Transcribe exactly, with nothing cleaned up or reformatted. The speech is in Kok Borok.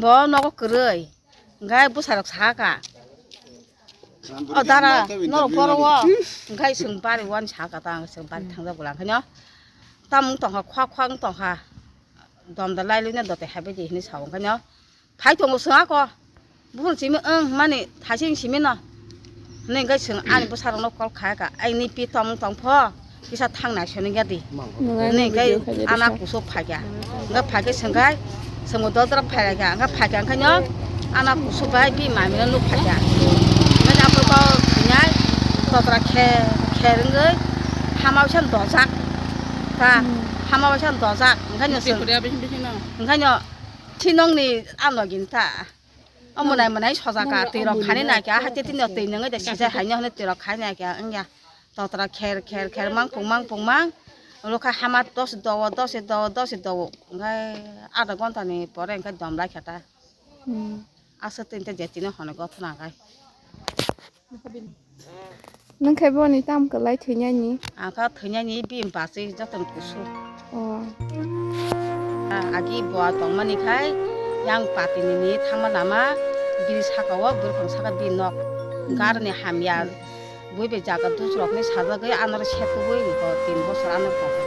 Bo nogo kwrwi. Hwnkhe bwsarok sakha, "O dara, norok boro o?" Hwnkhe chwng bari o ani sakha ta, ang chwng bari thangjak bwla. Hwnkhe no tamung tongkha, khwak khwak wng tongkha, dom da lailino dote haibai di hinwi sao. Hwnkhe no phai tongo chwng ako. Buphuru simi, "Wng," hwnmani, "Thaising simi no," hwnwi hwnkhe chwng ani bwsarokno call khai kha, "Ai, nini pi tongmung tong pho, kisa thang nai soni ya di," hwnwi hwnkhe video khaidi ana sa. Kusu phaikha. Hwnkhe phaikhe chwng khai, chwngbo dodra phailaikha, hwnkhe phaikha hwnkhe no ana kusu bai bini mamino nuk phaikha. Hwnkhe aphuru kok thwinai totra khe, kher wngwi hama bisa dojak ta, hmm, hama bisa dojak, hwnkhe no chwng, hwnkhe no thinongni ano gini ta. O mwnai mwnai sojak ka, twi rok khani nai kha, haite tini twi nwngai da sijak haino hwnwi twi rok khai nai kha wngya. Totra kher kher kher mangpung mangpung mang. Oro kha hama dos dowo, dos dowo, dos dowo. Hwnkhe adha ghonta ni pore hwnkhe dom lai kha ta. Hmm. Aswk twi tei je tini hwnwi gothona khai. Nwng khe boni tamo kwlai thwinani? Ang kha thwinani bini bachwi jotono kusu. Oh. Agi bo tongmani khai yang patini ni thangma lama bini saka o bwrwkang saka bini nok garni hamya bui bai jaga dus rok ni sajagwi anoro setubui bo tin bosor anoro tongkha.